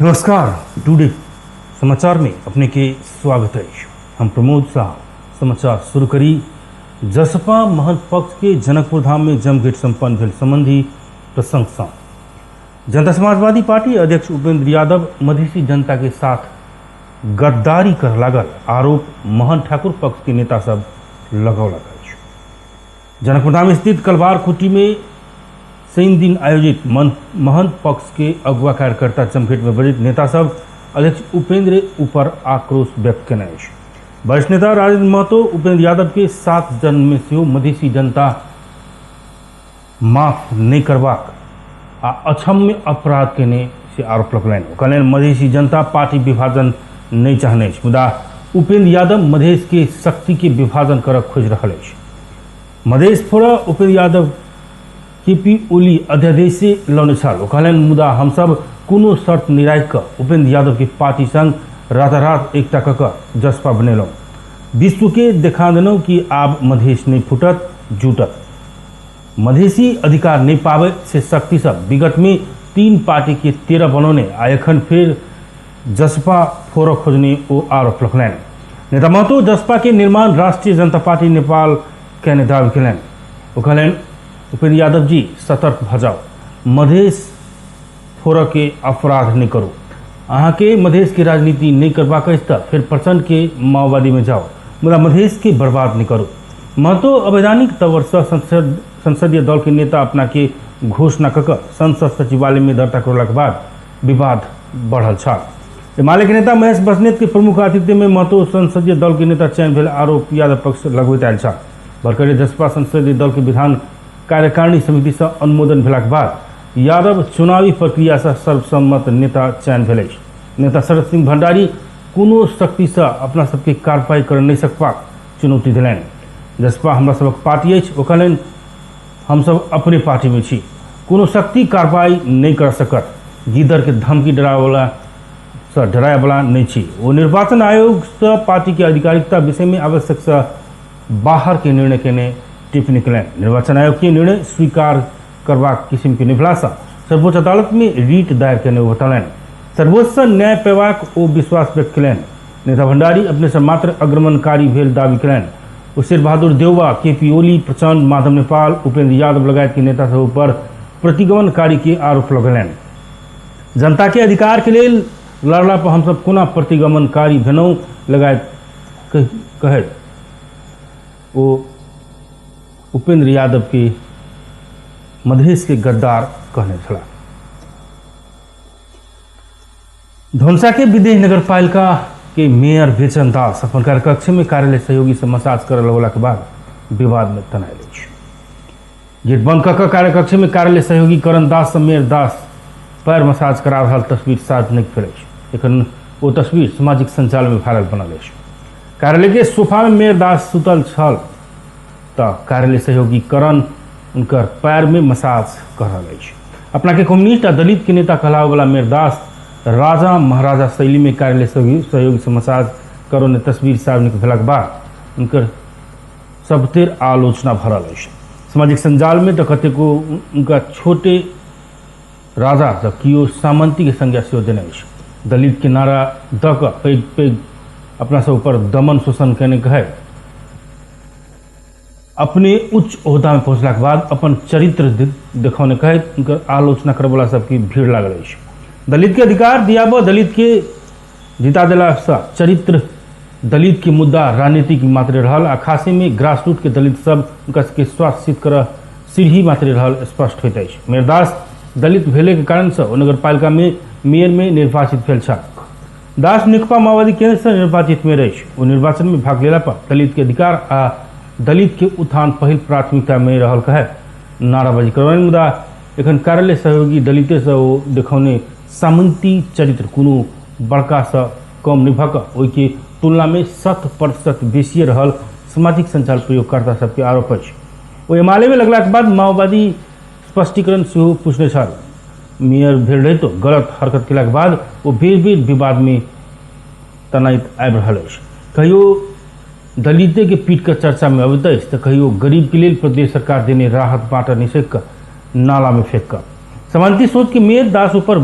नमस्कार, टुडे समाचार में अपने के स्वागत है। हम प्रमोद शाह। समाचार शुरू करी। जसपा महंत पक्ष के जनकपुर धाम में जमघट संपन्न भेल संबंधी प्रसंग सँ जनता समाजवादी पार्टी अध्यक्ष उपेंद्र यादव मधेसी जनता के साथ गद्दारी कर लागल आरोप महंत ठाकुर पक्ष के नेता सब लगौलक अछि। जनकपुर धाम स्थित कलवार कुटी में शनि दिन आयोजित महंत पक्ष के अगुआ कार्यकर्ता जमघट में बजैत नेता सब अध्यक्ष उपेंद्र ऊपर आक्रोश व्यक्त केने अछि। वरिष्ठ नेता राजेंद्र महतो उपेंद्र यादव के 7 जन्म में सेहो मधेसी जनता माफ नहीं करबाक आ अक्षम्य अपराध केने से आरोप लगलनि। ओ कहलनि मधेसी जनता पार्टी विभाजन नहीं चाहने अछि, मुदा उपेंद्र यादव मधेश के शक्ति के विभाजन करऽ खोजि रहल अछि। मधेश फोड़ा उपेंद्र यादव केपी ओली अध्यादेश लौने छल। ओ कहलनि मुदा हमसब कोनो शर्त नहि राखि कऽ उपेंद्र यादव के पार्टी संग रातारात एकता कऽ कऽ जसपा बनेलहुँ। विश्व के देखा देलहुँ कि आब मधेश नहि फूटत, जुटत। मधेसी अधिकार नहीं पावे से शक्ति सब विगत में 3 पार्टी के 13 बनौने आ एखन फिर जसपा फोड़ खोजने ओ आरोप लगलनि। नेता महतो जसपा के निर्माण राष्ट्रीय जनता पार्टी नेपाल केने दावी केलनि। ओ कहलनि उपेंद्र यादव जी सतर्क भऽ जाउ, मधेश फोड़ के अपराध नहीं करू। अहाँ के मधेश के राजनीति नहीं करबाक अछि तऽ फिर प्रचंड के माओवादी में जाओ, मुदा मधेश के बर्बाद नहीं करू। महतो अवैधानिक तौर से संसदीय दल के नेता अपना के घोषणा कऽ कऽ संसद सचिवालय में दर्ता करौलाक बाद विवाद बढ़ल छल। एमाले के नेता महेश बस्नेत के प्रमुख आतिथ्य में महतो संसदीय दल के नेता चयन भेल आरोप यादव पक्ष लगबैत आयल छल। भर्खरे जसपा संसदीय दल के विधान कार्यकारिणी समिति से अनुमोदन भेलाक बाद यादव चुनावी प्रक्रिया से सर्वसम्मत नेता चयन भेल अछि। नेता शरद सिंह भंडारी कोनो शक्ति से अपना सबके कार्रवाई कर नहीं सकबाक चुनौती देलनि। जसपा हमरा सबक पार्टी अछि, ओ कहलनि हमसब अपने पार्टी में छी, कोनो शक्ति कार्रवाई नहीं कर सकत। गीदड़ के धमकी डरावला से डरावला नहीं छी। ओ निर्वाचन आयोग से पार्टी के आधिकारिकता विषय में आवश्यक से बाहर के निर्णय केने टिप्पणी केलनि। निर्वाचन आयोग के निर्णय स्वीकार करबाक किसिम के निभला से सर्वोच्च अदालत में रीट दायर केने ओ बतौलनि। सर्वोच्च से न्याय पेबाक ओ विश्वास व्यक्त केलनि। नेता भंडारी अपने से मात्र अग्रमणकारी भेल दावी केलनि। ओ शेर बहादुर देउवा, केपी ओली, प्रचंड, माधव नेपाल, उपेंद्र यादव लगायत के नेता सब पर प्रतिगमनकारी के आरोप लगौलनि। जनता के अधिकार के लेल लड़ला पर हमसब कोना प्रतिगमनकारी भेलहुँ लगायत कहैत ओ उपेंद्र यादव के मधेश के गद्दार कहने छलाह। धनुषा के विदेह नगरपालिका के मेयर बेचन दास अपन कार्यकक्ष में कार्यालय सहयोगी से मसाज करऽ लगला के बाद विवाद में तनायल अछि। गेट बंद कऽ कऽ कार्यकक्ष में कार्यालय सहयोगी करण दास से मेयर दास पैर मसाज करा रहल तस्वीर सार्वजनिक भेल अछि। एखन ओ तस्वीर सामाजिक संचार में वायरल बनल अछि। कार्यालय के सोफा में मेयर दास सुतल छल तऽ कार्यालय सहयोगी करण उनकर पैर में मसाज कर रहल अछि। अपना के कम्युनिस्ट आ दलित के नेता कहलावे वाला मेयर दास राजा महाराजा शैली में कार्यालय सहयोगी से मसाज करौने तस्वीर सार्वजनिक भेलाक बाद उनकर सबतेर आलोचना भरल अछि। सामाजिक संजाल में तऽ कतेको उनका छोटे राजा तऽ कियो सामंती के संज्ञा सेहो देने अछि। दलित के नारा दऽ कऽ पैघ पैघ अपना सब ऊपर दमन शोषण केने कहै अपने उच्च ओहदा में पहुँचलाक बाद अपन चरित्र देखौने कहैत उनकर आलोचना करऽवला सबके भीड़ लागल अछि। दलित के अधिकार दियाबऽ दलित के जिता देलासँ चरित्र दलित के मुद्दा राजनीतिक मात्रे रहल आ खासे में ग्रासरूट के दलित सब उनका सबके स्वास्थ्य करऽ सीढ़ी मात्रे रहल स्पष्ट होइत अछि। मेयर दास दलित भेले के कारण से ओ नगरपालिका में मेयर में निर्वाचित भेल छल। दास नेकपा माओवादी केंद्र से निर्वाचित मेयर अछि। ओ निर्वाचन में भाग लेला पर दलित के अधिकार आ दलित के उत्थान पहिल प्राथमिकता में रहल कहे नाराबाजी करौलनि, मुदा एखन कार्यालय सहयोगी दलिते से ओ देखौने सामंती चरित्र कोनो बड़का से कम नहीं भऽ कऽ ओहिके तुलना में 100% बेसिए रहल सामाजिक संचार प्रयोगकर्ता सबके आरोप अछि। ओ एमाले में लगलाक बाद माओवादी स्पष्टीकरण सेहो पूछने छल। मेयर भेल रहितो गलत हरकत केलाक बाद ओ बेर बेर विवाद में तनाइत आबि रहल अछि। कहियो दलिते के पीट कऽ चर्चा में अबैत अछि तऽ कहियो गरीब के लेल प्रदेश सरकार देने राहत बाँटऽ नहि सकि कऽ नाला में फेंक कऽ। सामंती सोच के मेयर दास ऊपर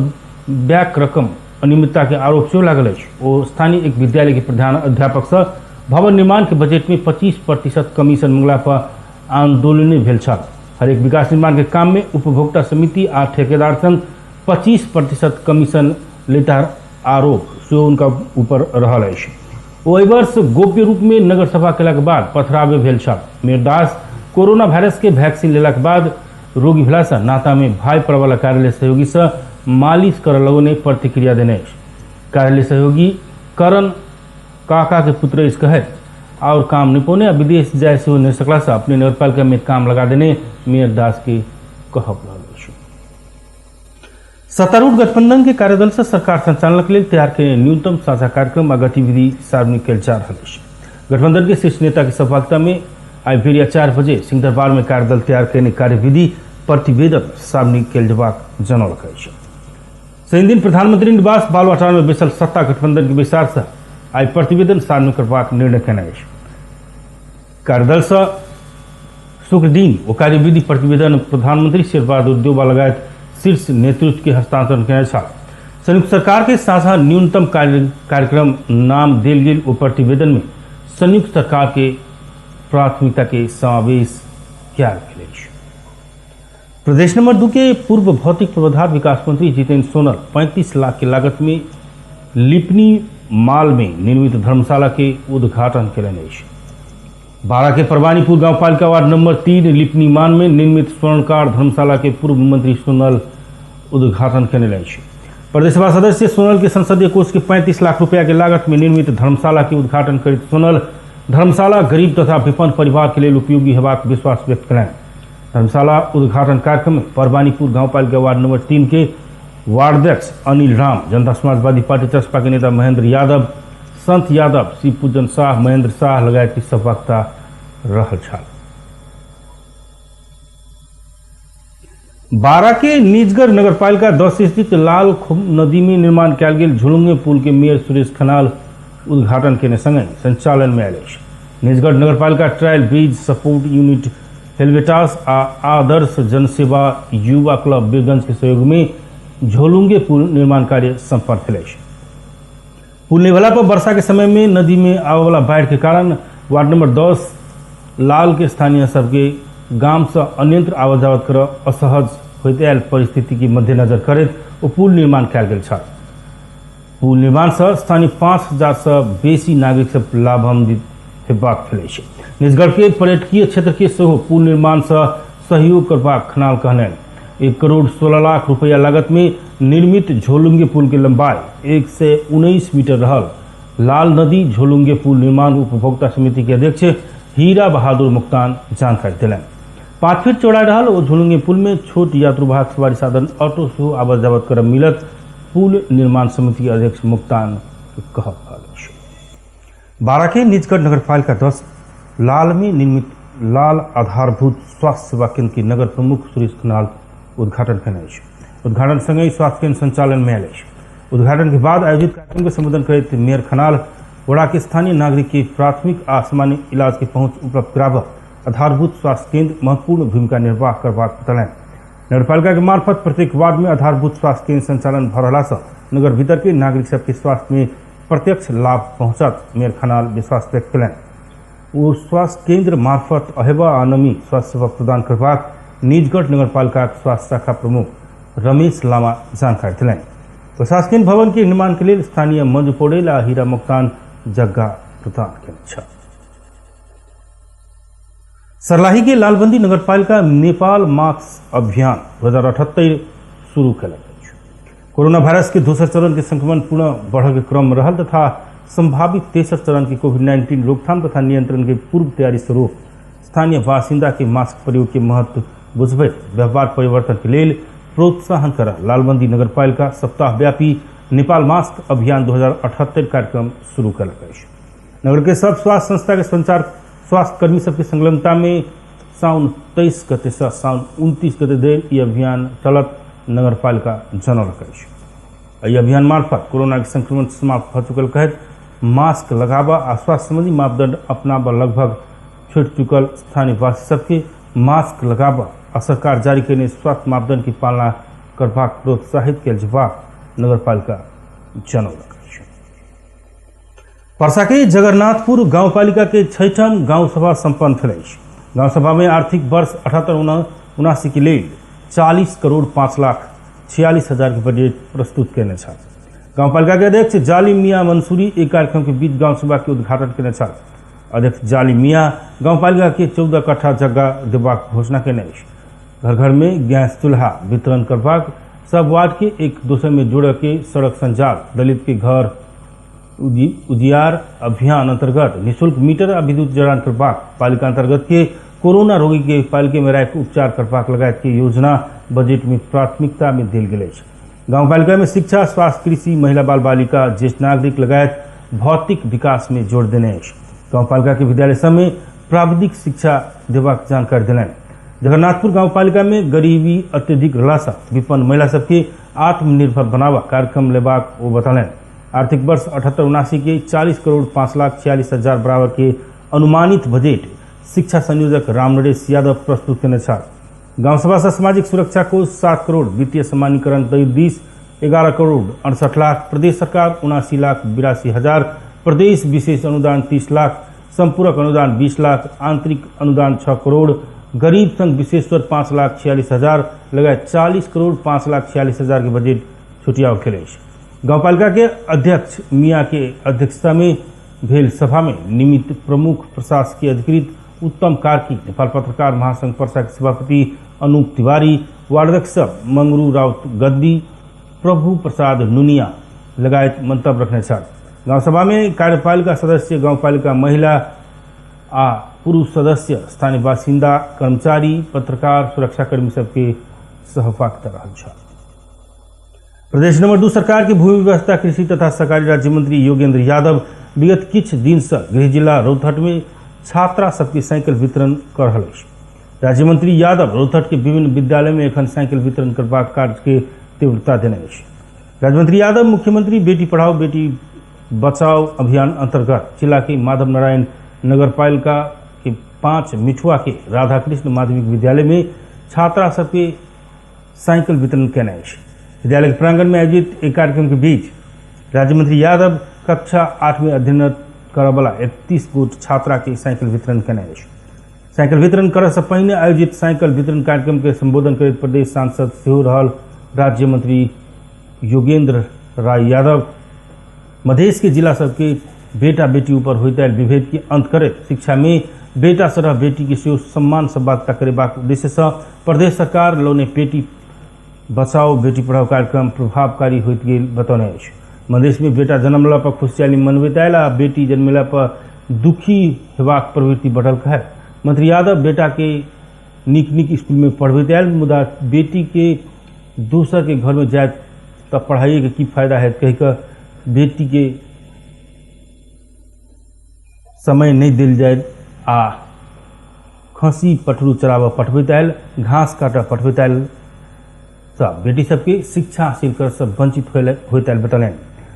बैक रकम अनियमितता के आरोप सेहो लागल अछि। ओ स्थानीय एक विद्यालय के प्रधान अध्यापक से भवन निर्माण के बजट में 25% कमीशन मंगला पर आंदोलन भेल छल। हरेक विकास निर्माण के काम में उपभोक्ता समिति आ ठेकेदार संग 25% कमीशन लेता आरोप सेहो उनका ऊपर रहल अछि। ओ एहि वर्ष गोप्य रूप में नगर सभा केलाक बाद पथरावे भेल छल। मेयर दास कोरोना वायरस के वैक्सीन लेलाक बाद रोगी भेला से नाता में भाई पड़वाला कार्यालय सहयोगी से मालिश कर लगौने प्रतिक्रिया देने अछि। कार्यालय सहयोगी करण काका के पुत्र अछि कहैत और काम नहीं पौने आ विदेश जाय सेहो नहीं सकला से अपने नगरपालिका में काम लगा देने मेयर दास के कहब रहल अछि। सत्तारूढ़ गठबंधन के कार्यदल से सरकार संचालन के लेल तैयार के न्यूनतम साझा कार्यक्रम आ गतिविधि सार्वजनिक कयल जा रहल अछि। गठबंधन के शीर्ष नेता के सहभागिता में आइ बेरिया 4 बजे सिंहदरबार में कार्यदल तैयार कयने कार्यविधि प्रतिवेदन सार्वजनिक कयल जेबाक जनौलक अछि। शनिदिन प्रधानमंत्री निवास बालुवाटार में बैसल सत्ता गठबंधन के बैसार से आइ प्रतिवेदन सार्वजनिक करबाक निर्णय केने अछि। कार्यदल से शुक्र दिन ओ कार्यविधि प्रतिवेदन प्रधानमंत्री शेरबहादुर देउबा लगायत शीर्ष नेतृत्व के हस्तांतरण केने छल। संयुक्त सरकार के साझा न्यूनतम कार्यक्रम नाम देल गेल ओ प्रतिवेदन में संयुक्त सरकार के प्राथमिकता के समावेश कयल गेल अछि। प्रदेश नंबर 2 के पूर्व भौतिक पूर्वाधार विकास मंत्री जितेंद्र सोनल 35 लाख की लागत में लिपनी माल में निर्मित धर्मशाला के उद्घाटन केलनि अछि। बारा के परवानीपुर गांवपालिका वार्ड नंबर 3 लिपनी मान में निर्मित स्वर्णकार धर्मशाला के पूर्व मंत्री सोनल उद्घाटन केने अछि। प्रदेश सभा सदस्य सोनल के संसदीय कोष के 35 लाख रुपया के लागत में निर्मित धर्मशाला के उद्घाटन करैत सोनल धर्मशाला गरीब तथा विपन्न परिवार के लेल उपयोगी हेबाक विश्वास व्यक्त केलनि। धर्मशाला उद्घाटन कार्यक्रम में परवानीपुर गांवपालिका वार्ड नंबर 3 के वार्डाध्यक्ष अनिल राम, जनता समाजवादी पार्टी चस्पा के नेता महेंद्र यादव, संत यादव, शिव पूजन शाह, महेंद्र शाह लगायत के सहभागिता रहल छल। बारा के निजगढ़ नगरपालिका 10 स्थित लाल नदी में निर्माण कयल गेल झुलुंगे पुल के मेयर सुरेश खनाल उद्घाटन केने संगे संचालन में आयल अछि। निजगढ़ नगरपालिका trial bridge support unit Helvetas आ आदर्श जनसेवा युवा क्लब बीरगंज के सहयोग में झोलुंगे पुल निर्माण कार्य संपन्न भेल अछि। पुल नहि भेला पर वर्षा के समय में नदी में आबय वाला बाढ़ि के कारण वार्ड नंबर 10 लाल के स्थानीय सबके गाम से अन्यंत्र आवाजावत कर असहज होइत आयल परिस्थिति के मद्देनजर करैत ओ पुल निर्माण कयल गेल छल। पुल निर्माण से स्थानीय 5000 से बेसी नागरिक सब लाभान्वित हेबाक भेल अछि। निजगढ़ के पर्यटकीय क्षेत्र के सेहो पुल निर्माण से सहयोग करबाक खनाल कहलनि। 1 करोड़ 16 लाख रुपया लागत में निर्मित झोलुंगे पुल के लंबाई 119 मीटर रहल। लाल नदी झोलुंगे पुल निर्माण उपभोक्ता समिति के अध्यक्ष हीरा बहादुर मुक्तान जानकारी देलनि। 5 फीट चौड़ाई रहल ओ झोलुंगे पुल में छोट यात्रुवाहक सवारी साधन ऑटो सेहो आवत जावत करब मिलत, पुल निर्माण समिति के अध्यक्ष मुक्तान कहब रहल अछि। बारा के निजगढ़ नगरपालिका 10 लाल में निर्मित लाल आधारभूत स्वास्थ्य सेवा केंद्र के नगर प्रमुख सुरेश खनाल उद्घाटन केने अछि। उद्घाटन संगे स्वास्थ्य केंद्र संचालन में आयल अछि। उद्घाटन के बाद आयोजित कार्यक्रम के संबोधन करैत मेयर खनाल वड़ा के स्थानीय नागरिक के प्राथमिक आ सामान्य इलाज के पहुंच उपलब्ध कराबऽ आधारभूत स्वास्थ्य केंद्र महत्वपूर्ण भूमिका निर्वाह करबाक बतौलनि। नगरपालिका के मार्फत प्रत्येक वार्ड में आधारभूत स्वास्थ्य केंद्र संचालन भऽ रहला सँ नगर भीतर के नागरिक सबके स्वास्थ्य में प्रत्यक्ष लाभ पहुंचत, मेयर खनाल विश्वास व्यक्त केलनि। ओ स्वास्थ्य केंद्र मार्फत अहेबा आ नमी स्वास्थ्य सेवा प्रदान करबाक निजगढ़ नगरपालिकाक स्वास्थ्य शाखा प्रमुख रमेश लामा जानकारी देलनि। प्रशासकीय केंद्र भवन के निर्माण के लेल स्थानीय मंजू पौडेल आ हीरा मोक्तान जग्गा प्रदान केने छल। सर्लाही के लालबंदी नगरपालिका नेपाल मास्क अभियान 2078 शुरू केलक अछि। कोरोना वायरस के दोसर चरण के संक्रमण पुनः बढ़य के क्रम में रहल तथा संभावित तेसर चरण के कोविड-19 रोकथाम तथा नियंत्रण के पूर्व तैयारी स्वरूप स्थानीय बासिन्दा के मास्क प्रयोग के महत्व बुझबैत व्यवहार परिवर्तन के लेल प्रोत्साहन कर लालबंदी नगरपालिका सप्ताहव्यापी नेपाल मास्क अभियान 2078 कार्यक्रम शुरू केलक अछि। नगर के सब स्वास्थ्य संस्था के संचार स्वास्थ्य कर्मी सबके संलग्नता में साउन 23 गते से साउन 29 गते धरि ई अभियान चलत नगरपालिका जनौलक अछि। एहि अभियान मार्फत कोरोना के संक्रमण समाप्त भऽ चुकल कहैत मास्क लगाबऽ आ स्वास्थ्य संबंधी मापदंड अपनाबऽ लगभग छुटि चुकल स्थानीय वासी सबके मास्क लगाबऽ आ सरकार जारी कयने स्वास्थ्य मापदंड के पालना करबाक प्रोत्साहित कयल जेबाक नगरपालिका जनौलक अछि। पर्सा के जगन्नाथपुर गाउँपालिका के छैठम गाउँ सभा सम्पन्न भेल अछि। गाउँ सभा में आर्थिक वर्ष 78-79 के लेल 40 करोड़ 5 लाख 46 हजार के बजट प्रस्तुत केने छल। गाउँपालिका के अध्यक्ष जालिम मियाँ मंसूरी एक कार्यक्रम के बीच गाउँ सभा के उद्घाटन केने छल। अध्यक्ष जालिम मियाँ गाउँपालिका के 14 कट्ठा जग्गा देबाक घोषणा केने अछि। घर घर में गैस चूल्हा वितरण करबाक, सब वार्ड के एक दोसर में जोड़ के सड़क संजाल, दलित के घर उजियार अभियान अंतर्गत निःशुल्क मीटर आ विद्युत जड़ान करबाक, पालिका अंतर्गत के कोरोना रोगी के पालिका में राखि उपचार करबाक लगायत के योजना बजट में प्राथमिकता में देल गेल अछि। गाउँपालिका में शिक्षा, स्वास्थ्य, कृषि, महिला बाल बालिका, ज्येष्ठ नागरिक लगायत भौतिक विकास में जोर देने अछि। गाउँपालिका के विद्यालय सब में प्राविधिक शिक्षा देबाक जानकारी देलनि। जगन्नाथपुर गाउँपालिका में गरीबी अत्यधिक रहला सँ विपन्न महिला सबके आत्मनिर्भर बनावा कार्यक्रम लेबाक ओ बतौलनि। आर्थिक वर्ष 78-79 के 40 करोड़ 5 लाख 46 हजार बराबर के अनुमानित बजट शिक्षा संयोजक रामनरेश यादव प्रस्तुत केने छल। गाँव सभा से सामाजिक सुरक्षा कोष 7 करोड़, वित्तीय सामान्यकरण दिस 11 करोड़ 68 लाख, प्रदेश सरकार 79 लाख 82 हजार, प्रदेश विशेष अनुदान 30 लाख, संपूरक अनुदान 20 लाख, आंतरिक अनुदान 6 करोड़, गरीब संघ विशेश्वर 5 लाख 46 हजार लगायत 40 करोड़ 5 लाख 46 हजार के बजट छुटियाओल गेल अछि। गाउँपालिका के अध्यक्ष मियाँ के अध्यक्षता में भेल सभा में निमित्त प्रमुख प्रशासकीय अधिकृत उत्तम कार्की, नेपाल पत्रकार महासंघ पर्सा के सभापति अनूप तिवारी, वार्ड अध्यक्ष मंगरू राउत गद्दी, प्रभु प्रसाद नुनिया लगायत मंतव्य रखने छल। गाँव सभा में कार्यपालिका सदस्य, गाउँपालिका महिला आ पुरुष सदस्य, स्थानीय बासिन्दा, कर्मचारी, पत्रकार, सुरक्षाकर्मी सबके सहभागिता रहल छल। प्रदेश नंबर 2 सरकार के भूमि व्यवस्था, कृषि तथा सहकारी राज्य मंत्री योगेंद्र यादव विगत किछ दिन से गृह जिला रौतहट में छात्रा सबके साइकिल वितरण कर रहल अछि। राज्य मंत्री यादव रौतहट के विभिन्न विद्यालय में एखन साइकिल वितरण करबाक कार्य के तीव्रता देने अछि। राज्यमंत्री यादव मुख्यमंत्री बेटी पढ़ाओ बेटी बचाओ अभियान अंतर्गत जिला के माधव नारायण नगरपालिका के 5 मिठुआ के राधाकृष्ण माध्यमिक विद्यालय में छात्रा सबके साइकिल वितरण केने अछि। विद्यालय के प्रांगण में आयोजित एक कार्यक्रम के बीच राज्यमंत्री यादव कक्षा 8 में अध्ययनरत करऽवला 31 गोट छात्रा के साइकिल वितरण केने अछि। साइकिल वितरण करऽ से पहिने आयोजित साइकिल वितरण कार्यक्रम के संबोधन करैत प्रदेश सांसद सेहो रहल राज्य मंत्री योगेंद्र राय यादव मधेश के जिला सबके बेटा बेटी ऊपर होइत आयल विभेद के अंत करैत शिक्षा में बेटा सरह बेटी के सेहो सम्मान सहभागिता करेबाक उद्देश्य से प्रदेश सरकार लौने बेटी बचाओ बेटी पढ़ाओ कार्यक्रम प्रभावकारी होइत गेल बतौने अछि। मधेश में बेटा जन्मला पर खुशहाली मनबैत आयल आ बेटी जन्मेला पर दुखी हेबाक प्रवृत्ति बढ़ल कहै मंत्री यादव बेटा के नीक नीक स्कूल में पढ़बैत आयल, मुदा बेटी के दोसर के घर में जायत तऽ पढ़ाइए के की फायदा हैत कहि कऽ बेटी के समय नहीं देल जाय आ खसी पटरू चराबऽ पठबैत आयल, घास काटऽ पठबैत आयल, सब बेटी सबके शिक्षा हासिल कर सब वंचित होइत आयल बतौलनि।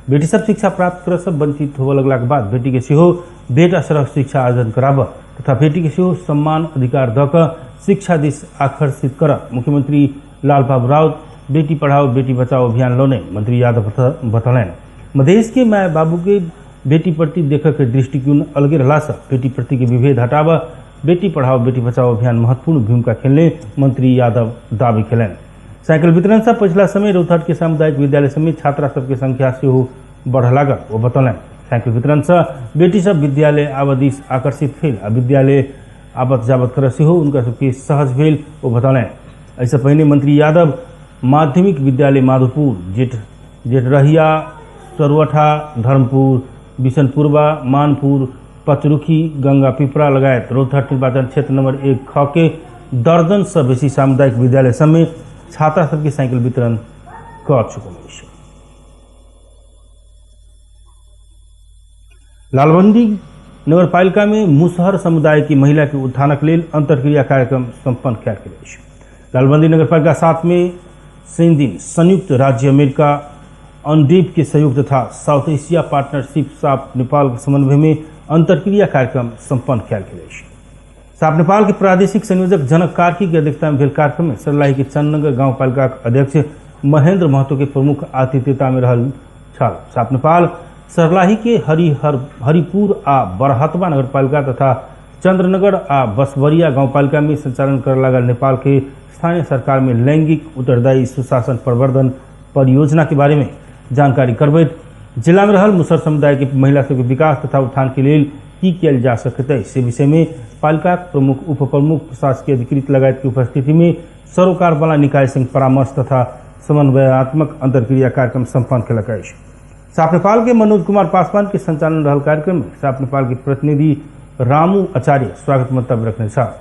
बेटी सब शिक्षा प्राप्त कर सब वंचित होबऽ लगलाक बाद बेटी के सेहो बेटा सरह शिक्षा आर्जन कराबऽ तथा बेटी के सेहो सम्मान अधिकार दऽ कऽ शिक्षा दिस आकर्षित करऽ मुख्यमंत्री लालबाबू राउत बेटी पढ़ाओ बेटी बचाओ अभियान लौने मंत्री यादव बतौलनि। मधेश के माय बाबू के बेटी प्रति देखऽ के दृष्टिकोण अलगे रहला से बेटी प्रति के विभेद हटाबऽ बेटी पढ़ाओ बेटी बचाओ अभियान महत्वपूर्ण भूमिका खेलने मंत्री यादव दावी केलनि। साइकिल वितरण से पछिला समय रौतहट के सामुदायिक विद्यालय समेत छात्रा सबके संख्या सेहो बढ़ऽ लागल ओ बतौलनि। साइकिल वितरण से बेटी सब विद्यालय आबऽ दिस आकर्षित भेल आ विद्यालय आवत जावत करऽ सेहो हुनका सबके सहज भेल ओ बतौलनि। एहिसँ पहिने मंत्री यादव माध्यमिक विद्यालय माधोपुर, जेठरहिया, सरवठा, धर्मपुर, बिशनपुरवा, मानपुर, पचरुखी, गंगा पिपरा लगायत रौतहट निर्वाचन क्षेत्र नंबर 1 ख के दर्जन से बेसी सामुदायिक विद्यालय सबमे छात्रा सबके साइकिल वितरण कऽ चुकल अछि। लालबंदी नगरपालिका में मुसहर समुदाय की महिला के उत्थानक लेल अंतर्क्रिया कार्यक्रम संपन्न कयल गेल अछि। लालबंदी नगरपालिका 7 में शनि दिन संयुक्त राज्य अमेरिका अनडीप के सहयोग तथा साउथ एशिया पार्टनरशिप साप नेपाल के समन्वय में अंतर्क्रिया कार्यक्रम संपन्न कयल गेल अछि। साप नेपाल के प्रादेशिक संयोजक जनक कार्की के अध्यक्षता में भेल कार्यक्रम में सर्लाही के चंदनगर गांवपालिका के अध्यक्ष महेंद्र महतो के प्रमुख आतिथ्यता में रहल छल। साप नेपाल सर्लाही के हरिपुर आ बरहतवा नगरपालिका तथा चंद्रनगर आ बसवरिया गाउँपालिका में संचालन कर लागल नेपाल के स्थानीय सरकार में लैंगिक उत्तरदायी सुशासन प्रवर्धन परियोजना के बारे में जानकारी करबैत जिला में रहल मुसहर समुदाय के महिला सबके विकास तथा उत्थान के लेल की किया जा सकैत अछि से विषय में पालिका प्रमुख, उप प्रमुख, प्रशासकीय अधिकृत लगायत के उपस्थिति में सरोकार वाला निकाय संग परामर्श तथा समन्वयात्मक अंतर्क्रिया कार्यक्रम सम्पन्न केलक अछि। साप नेपाल के मनोज कुमार पासवान के संचालन रहल कार्यक्रम में साप नेपाल के प्रतिनिधि रामू आचार्य स्वागत मंतव्य रखने छल।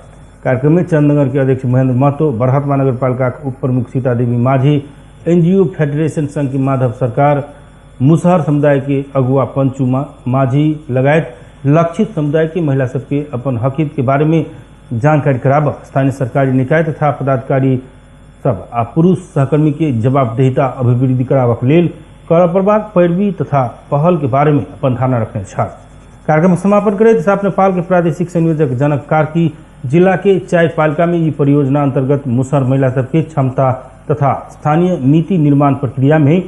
कार्यक्रम में चंदनगर के अध्यक्ष महेंद्र महतो, बरहतवा नगरपालिका के उप प्रमुख सीता देवी माझी, एनजीओ फेडरेशन संघ के माधव सरकार, मुसहर समुदाय के अगुआ पंचू माझी लगायत लक्षित समुदाय के महिला सबके अपन हक हित के बारे में जानकारी कराब स्थानीय सरकारी निकाय तथा पदाधिकारी सब आ पुरुष सहकर्मी के जवाबदेहिता अभिवृद्धि कराबक लेल करऽ पड़बाक पैरवी तथा पहल के बारे में अपन धारणा रखने छल। कार्यक्रम समापन करैत साप नेपाल के प्रादेशिक संयोजक जनक कार्की जिला के 4 पालिका में ई परियोजना अंतर्गत मुसहर महिला सबके क्षमता तथा स्थानीय नीति निर्माण प्रक्रिया में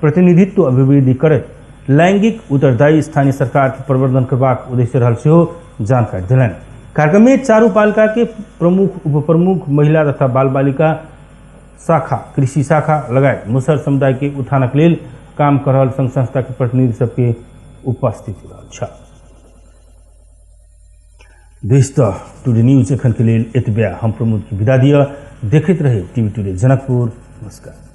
प्रतिनिधित्व अभिवृद्धि करैत लैंगिक उत्तरदायी स्थानीय सरकार के प्रवर्धन करबाक उद्देश्य रहल सेहो जानकारी देलनि। कार्यक्रम में चारू पालिका के प्रमुख, उप प्रमुख, महिला तथा बाल बालिका शाखा, कृषि शाखा लगायत मुसहर समुदाय के उत्थानक लेल काम कर रहल संघ संस्था के प्रतिनिधि सबके उपस्थिति रहल छल। देश त टुडे न्यूज एखन के लेल एतबे। हम प्रमोद के विदा दिअ। देखैत रहे टीवी टुडे जनकपुर। नमस्कार।